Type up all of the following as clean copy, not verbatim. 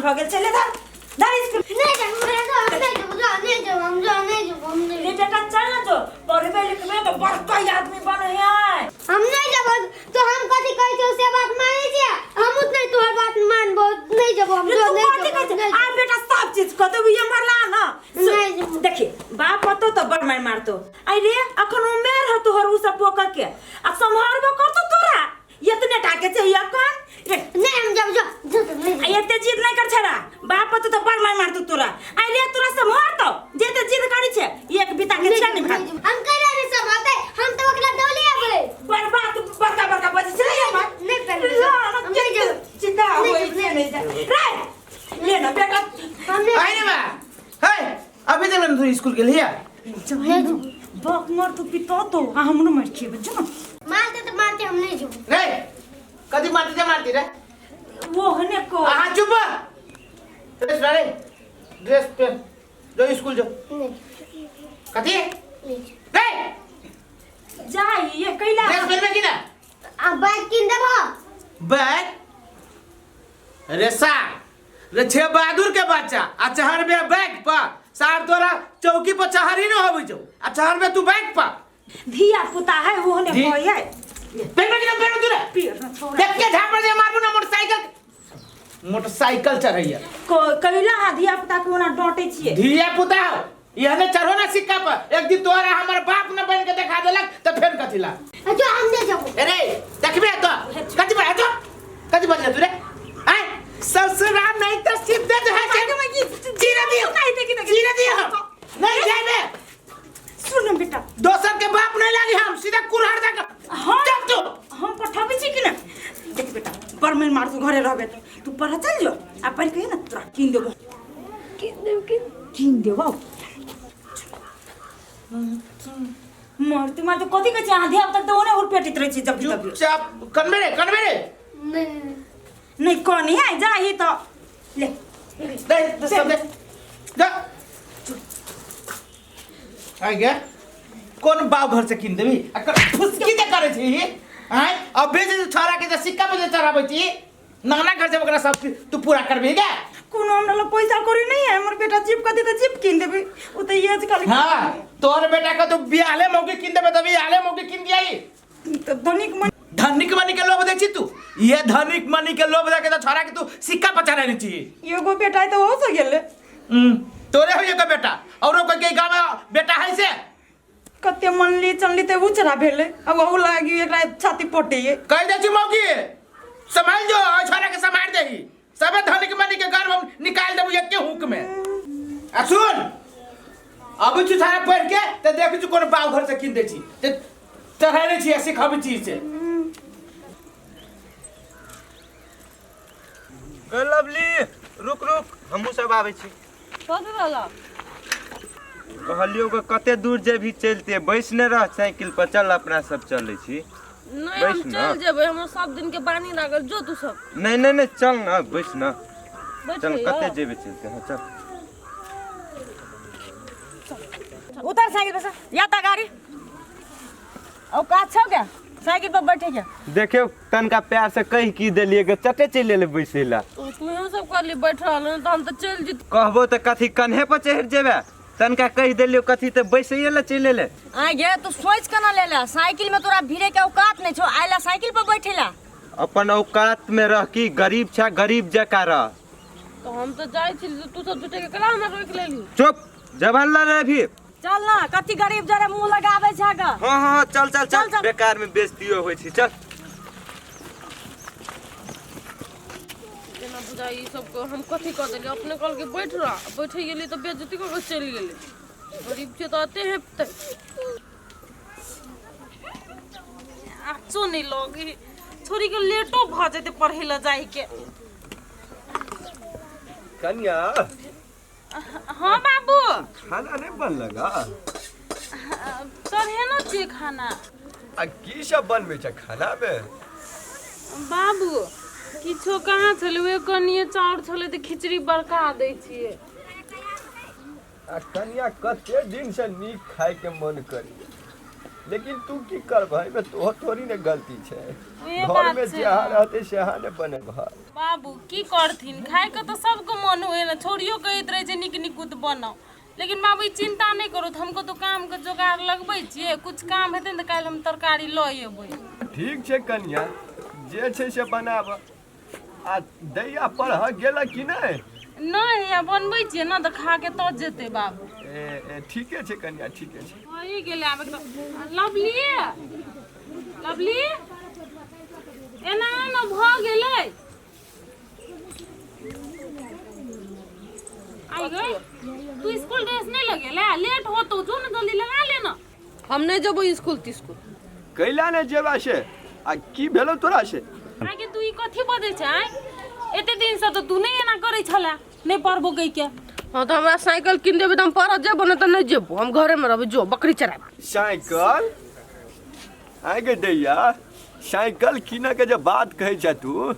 जवान भऽ गेल छै। ले धर धर स्कूल। नहीं जाओ, हमरा तो हम नहीं जाओ, जाओ नहीं जाओ, हम जाओ नहीं जाओ, हम नहीं। रे बेटा चल ना, जो पढ़बे लिखबे तो बड़का आदमी बने है। हम नहीं जाबो तो हम कथी कहै छौ से बात मानै छियै? हम उतने तोहर बात मानबो नहीं जाबो हम। रे जो तू नहीं कथी जाबो, कहै छै? नहीं आ बेटा सब चीज कह देबू, ये मरला ना। नहीं जाबो। देखी बाप होतो तो बड़ मार मारतो। आई रे अखन उमेर हो तोहर उ सब पोकर के आ सम्हारबो करतो तोरा एतने टाके छै अखन रे। नहीं हम जाबो, जो जो तो नहीं। आ एते जिद नहीं कर छड़ा, बाप होतो तो बड़ मार मारतो तोरा। आई रे तोरा सम्हारतो जेते जिद करै छै एक बिता के नहीं छै जाबो, नहीं नहीं जाबो। हम कहिया नहीं सम्हारतै, हम तो ओकरा दौले आबै। बर्बाद बड़का बड़का बजै छै रे हमर। नहीं पहनबै। ला, ना, हम नहीं जाबो। चिंता नहीं होई जाबो, छै। नहीं नहीं जा रे ले ना बेटा। हम नहीं। आई रे बा हे अभी तक नहीं तू स्कूल गेलिया। नहीं जाबो। बाप मर तू पितो तो आ हमरो मार खेबै जो ना। मारते तो मारते, हम नहीं जाबो। रे कदी मारती जे मारती रे। वो हने को अहाँ चुप ड्रेस रे ड्रेस पहन जो स्कूल जो। नहीं। कथी नहीं। रे जा ये कैला ड्रेस पहनबे कि ना? आ बैग किन देबो? बैग रे सा रे छे बहादुर के बच्चा आ चढ़बे बैग पर सार तोरा चौकी पर चढ़ी न होबै छौ आ चढ़बे तू बैग पर। धिया पुता है वो हने जी। होय है। पहनबे कि ना पहनबे तू रे? पीर ना छोड़ा। देख के झापड़ दे मारबू ना मोटरसाइकिल मोटरसाइकिल चढ़ैया। कैला हा धिया पुता के ओना डांटे छियै। धिया पुता हो यहने चढ़ो ना सिक्का पर, एक दिन तोरा हमर बाप न बन के देखा देलक त फेर कथी ला। जो हम नहीं जाबो। अरे देखबे तो कथी पर जो कथी बजले तू रे? आय ससुरा नहीं तो सीधे जो है चीरा दियो नहीं देखी देखी। चीरा दियो नहीं जाबे। सुन बेटा दोसर के बाप नहीं लागी हम सीधा कुल्हाड़ जाके हाँ। चल तू। हम पठाबै छी कि ना? देख बेटा बड़ मेल मार तू घरे रहबे तो तू पढ़ चल जो आ पढ़ के ना तोरा कीन देबो। किन देबो? किन कीन देबो। मरते मारते कथी कहै छै अहाँ धिया पुता के तऽ ओने उड़पेटित रहै छी जब भी तब। चुपचाप कनबे रे कनबे रे। नहीं नहीं। नहीं कनी है जा ही तो ले दे दे सब दे जा आ गया कोन बाप घर से कीन देबी आ फुसकी जे करै छी आय अब बेच जे छोरा के जे सिक्का पे जे चढ़ाबै छी नाना घर से ओकरा सब तू पूरा करबी गे। कोनो हमरा लग पैसा कौड़ी नहीं है, हमर बेटा जीप कथी तऽ जीप कीन देबी ओ तऽ ये आजकल। हां तोहर बेटा के तू बियाहले मौकी कीन देबे तभी बियाहले मौकी कीन दियाई। तऽ धनिक मन धनिक मनी के लोभ दै छी तू ये धनिक मनी के लोभ दे के तो छोरा के तू सिक्का पर चढ़ाने छी। एगो बेटा है तऽ ओहो से गेलै। तोरे होइए के बेटा औरो कोई के गाँव में बेटा है से कते मनली चलली ते उचरा भेलै अब ओहू लागि एकरा छाती पटैये। कह दे छी मौकी संभाल जो और छोरा के संभाल देही सबे धनिक मनी के गर्भ हम निकाल देबू एके हुक में। आ सुन अभी छु छोरा पढ़ के ते देख छु कोन बाप घर से कीन दे छी ते चढ़ाने छी आ सिखाबै छी से। गै लवली रुक रुक हमहूँ सब आबै छी। कथी भेल? कहलियौ के कते दूर जेबही चलते बैस ने रह साइकिल पर चल अपना सब चलै छी। नहीं हम बैस ना। चल जेबै, हमर सब दिन के बानी लागल, जो तू सब। नहीं नहीं नहीं चल ना बैस ना बैठ चल जइयो। कते जेबे चलते हाँ चल। उतर साइकिल पर से या ता गाड़ी औकात छौ क्या साइकिल पर बैठे के? देखियौ तनका प्यार से कहि की देलियै गे चटे चलि एलै बैसै ला। ओ तूहो सब कहली बैठ रहल त हम त चलि जेती। कहबो त कथी कन्हे पर चढ़ि जेबे तनका कहि देलियौ कथी त बैसैये ला चलि एलै। आइ गे तू सोचि के ना ले ले, साइकिल में तोरा भिड़े के औकात नहीं छौ, आइला साइकिल पर बैठे ला। अपन औकात में रह की गरीब छा गरीब जका रह। तो हम तो जाइ छी तू सब झूठे के कला हमरा रोक लेली। चुप जबान ला रे भी। चल ना कथी गरीब जरे मुंह लगाबै छै ग। हाँ हाँ चल चल चल, चल चल। बेकार में बेइज्जतियो होइ छै चल। जेना बुझाइ ई सब को हम कथी कऽ देलियै, अपने कहलकै बैठ रह, बैठे गेली तऽ बेइज्जती कऽ के चलि गेलै। गरीब छै तऽ एते हेपतै। आचो नहि लगे छोरी के लेटो भऽ जेतै पढ़ै लए जाइके। कन्या। हाँ बाबू। खाना नहीं बन लगा? चढ़ेना छियै खाना। आ की सब बनबै छै खाना में? बाबू किछो कहाँ छलै, उहे कनिये चाउर छलै तऽ खिचड़ी बड़का दै छियै। आ कन्या कते दिन से नीक खाय के मन करी। लेकिन तू की करबह, एहिमे तोहर थोड़ी ने गलती छै। उहे बात घरमे छै जहाँ ने। रहतै सेहा ने बनेबह। बाबू की करथिन, खायके तऽ सबके मन होए ने, छोड़ियो कहैत रहै छै नीक निकुत बनाउ, लेकिन बाबू ई चिन्ता नहि करू, हम कतहु कामके जोगाड़ लगबै छियै, कुछ काम हेतै ने तऽ काल्हि हम तरकारी लऽ अयबै। ठीक छै कनिया, जे छै से बनाब। आ दैया पढ़ऽ गेलक कि नहि? नहि, हैया बनबै छियै ने तऽ खा के तब जेतै बाबू। ए ए ठीके छै कनिया, ठीके छै। भइए गेलै आब एकदम। लवली, लवली, एना ने भऽ गेलै। आई गई तू, स्कूल ड्रेस नहीं लगेला, लेट होतो, जो ना जल्दी लगा लेना। हम नहीं जेबो स्कूल तिस्कूल। कैला नहि जेबा से? आ की भेलौ तोरा से? आगे तू ई कथी बजै छै? आँय, एते दिन से तऽ तू नहि एना करै छला, नहि पढ़बो कहि के। हाँ तो हमरा साइकिल कीन देबे तऽ हम पढ़ऽ जेबो, नहि तऽ नहि जेबो, हम घरे में रहबै, जो बकरी चराबे। साइकिल आइ गे दैया, साइकिल कीनऽ के जे बात कहै छै तू,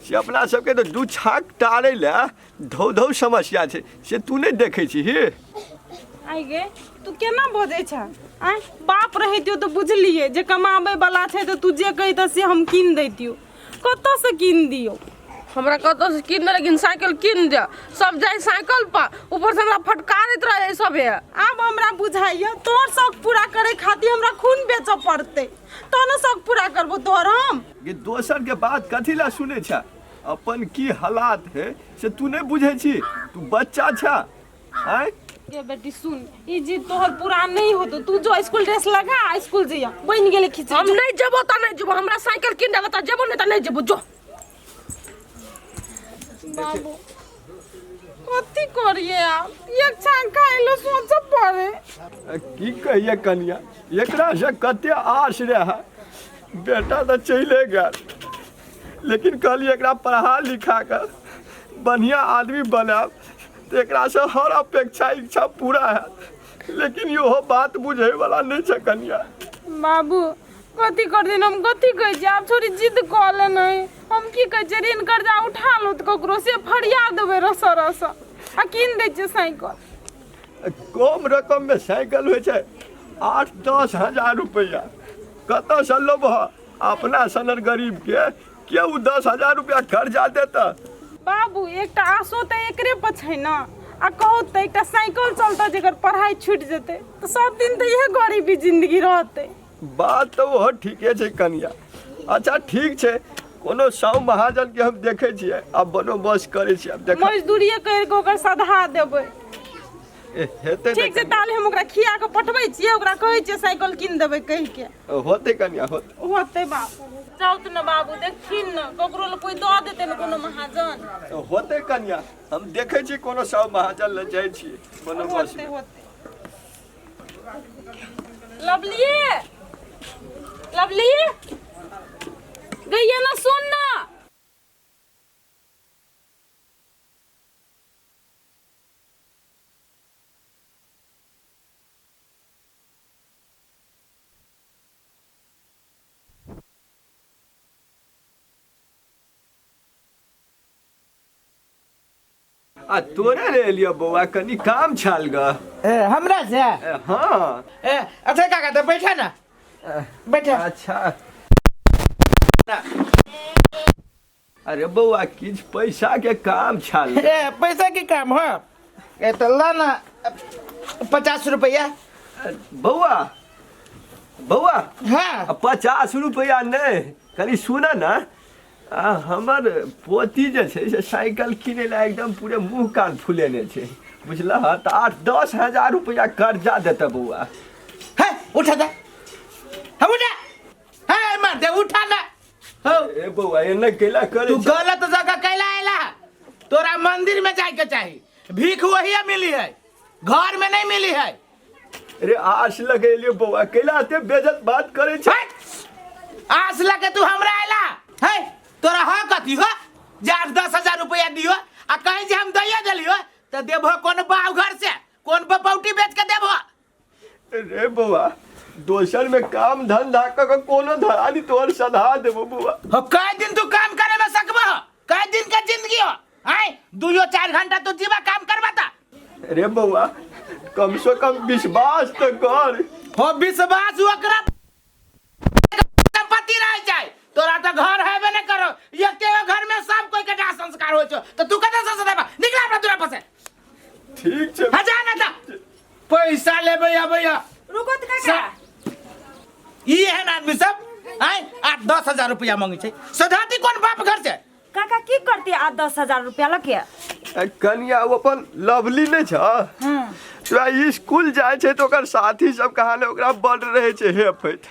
से अपना सबके तऽ दू छाक टारै लए धौ धौ समस्या छै, से तू नहि देखै छिही? आइ गे तू केना बजै छ? आँय, बाप रहितियो तऽ बुझलियै जे कमाबै वाला छै तऽ तू जे कहितऽ से हम कीन दैतियो, कतऽसँ कीन दियौ? हमरा कतऽ से कीन दे, लेकिन साइकिल कीन दे। सब जाय साइकिल पर, ऊपर से हमरा फटकारैत रहे सबे। आब हमरा बुझाइया तोहर शौक पूरा करे खातिर हमरा खून बेचऽ पड़तै, तहन ने शौक पूरा करबो तोहर हम। गे, दोसर के बात कथी लए सुनै छ? अपन की हालात है से तू नहि बुझै छी, तू बच्चा छ। आँय गे बेटी सुन, ई जिद तोहर पूरा नहीं होतो, तू जो स्कूल ड्रेस लगा आ स्कूल जइया, बनि गेलै खिचड़ी। हम नहीं जेबो तऽ नहीं जेबो, हमरा साइकिल कीन देबे तऽ जेबो, नहीं तऽ नहीं जेबो, जो। बाबू कथी करिए आब, एक छान खाइ लए सोचऽ पड़े। की कहिए कनिया, एकरा से कते आश रहे, बेटा तऽ चले गेल, लेकिन कहलियै एकरा पढ़ा लिखा कऽ बढ़िआँ आदमी बनायब तऽ एकरासँ हर अपेक्षा इच्छा पूरा हैत, लेकिन इहो बात बुझैवला नहि छै कनिया। बाबू कथी करथिन, हम कथी कहै छियै, आब छोरी जिद कऽ लेने, हम की कहै छियै, ऋण कर्जा उठा लो तऽ ककरो से फरिया देबै रस रस आ कीन दै छियै साइकिल। कम रकममे साइकिल होइ छै 8-10 हजार रुपैआ, कतऽसँ लेबह? अपना सनर गरीबके के ओ 10,000 रुपैआ कर्जा देता? बाबू एकटा आशो तऽ एकरे पर छै ने, आ कहू तऽ एकटा साइकिल चलतै जेकर पढ़ाइ छूटि जेतै तऽ सब दिन तऽ इएह गरीबी जिंदगी रहतै। बात तऽ ओहो ठीके छै कनिया। अच्छा ठीक छै, कोनो साहु महाजन के हम देखै छियै आ बन्दोबस्त करै छियै, आब देख मजदूरिये करि कऽ ओकर सधा देबै। हेतै। ठीक छै, ताले हम ओकरा खिया कऽ पठबै छियै, ओकरा कहै छियै साइकिल कीन देबै कहि के। होतै कनिया, होतै। होतै बाबू, जाउ ने बाबू, देखथिन ने ककरो लए कोइ दऽ देतै ने कोनो महाजन। होतै कनिया, हम देखै छियै कोनो साहु महाजन लए जाइ छियै बन्दोबस्त। होतै होतै। लवली, लवली गैया ना, सुन ना। आ तोरे ले लियो बौआ, कनी काम छाल ग। ए, हमरा से? ए, हाँ। ए, अच्छा काका, तो बैठा ना, बैठा। अच्छा, अरे बौआ, किछु पैसा के काम छाल। ए, पैसा के काम हो? ए तो ला ना 50 रुपया। बौआ, बौआ। हाँ। 50 रुपया नहि, कनी सुन ना, आ हमर पोती जे छै से साइकिल किनै लए एकदम पूरे मुँह कान फुलेने छै, बुझलह? तऽ 8-10 हजार रुपया कर्जा देतै बौआ। है, उठा दे, हम उठा, है मार दे, उठा ना हो। ए बौआ, एना कैला करे? तू गलत जगह कैला आयला, तोरा मंदिर में जाए के चाही, भीख वही मिली है, घर में नहीं मिली है। अरे आस लगेलियो बौआ, कैला एते बेजत बात करे छै? आस लगे तू हमरा आयला है? तोरा ह कथी हो जे 8-10 हजार रुपया दियो? आ कहीं जे हम दैया देलियो तो देबो कोन बाव घर से, कोन बपौटी बेच के देबो? रे बौआ, दोसर में काम धंधा क के कोनो धरानी तोहर सधा देबो बौआ। हो, कई दिन तू काम करे में सकबो? कई दिन के जिंदगी हो? आय, दुइयो चार घंटा तू जीवा काम करबा ता? रे बौआ, कम से कम विश्वास तो कर। हो विश्वास ओकरा संपत्ति रह जाए तोरा तो घर हेबे नहीं करो। एके गो घर में सब कोई के दाह संस्कार होय छौ तो तू कतऽ से सदेबा? निकला अपना दूरा पर से। ठीक छै। हाँ, जा ना जा, पैसा लेबै अबैया। रुको तऽ काका। ई एहन आदमी सब आय 8-10 हजार रुपया मांगे छै, सधाती कोन बाप घर से? काका की करती 8-10 हजार रुपया लके? ए, कनिया, ओ अपन लवली नहि छ? हाँ। तोरा स्कूल जाइ छै तऽ ओकर साथी सब कहाँ ने ओकरा बड रहै छै हेफैत,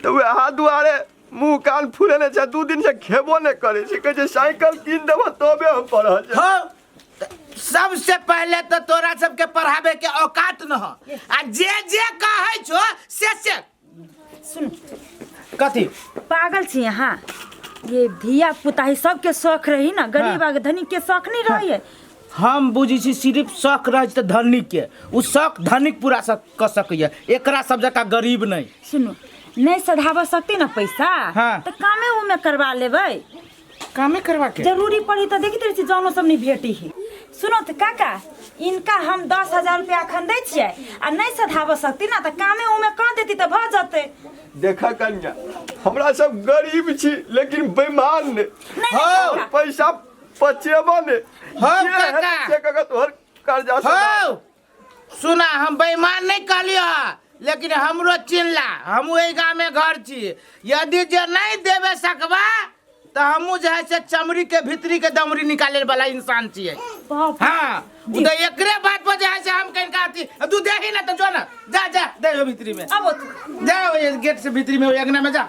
तऽ वएह दुआरे मुँह कान फुलेने छै। 2 दिन से खेबो नहि करै छै। कहै छै साइकिल कीन देबऽ तबे हम पढ़ऽ जायब। हो, सबसे पहले तो तोरा सबके पढ़ाबे के औकात न हो आ जे जे कहै छो से से। सुन। कथी? पागल छी अहाँ? ये धिया पुता ही सबके शौक रही ना, गरीब आ धनिक के शौक नहीं रही है। हम बुझै छी सिर्फ शौक रहै छै तऽ धनिक के, ओ शौक धनिक पूरा कऽ सकैए, एकरा सब जकाँ गरीब नहि। सुनू, नहीं सधाब सकती ना पैसा, तो कामे उमे करवा लेबै। कामे करवा के? जरूरी पड़ी तो देखते रहे छी, जौनो सब नहीं भेटी है। सुनो तो काका, इनका हम 10,000 रुपया अखन दै छियै आ नहीं सधाब सकती ना तऽ कामे उमे कर देती तऽ भऽ जतै। देखा कन्या, हमरा सब गरीब छी लेकिन बेईमान ने। नहीं, नहीं, काका। पैसा पचेबो ने। हौ, जे हेतै काका। से कऽ तोहर कर्जा सधा। हौ सुना, हम बेईमान नहीं कहलियो, लेकिन हमरो चिन्हला, हम ओहि गाँव में घर छी। यदि जे नहीं देवे सकबा तऽ हमहूँ जे है से चमड़ी के भीतरी के दमड़ी निकाले वाला इंसान छियै। बाप रे। हाँ, उ तऽ एकरे बात पर जे है से हम कनिका अथी तू देही ना तऽ जो ना, जा जा दे भीतरी में। अब तू जा ओहि गेट से भीतरी में, ओहि अंगना में जा।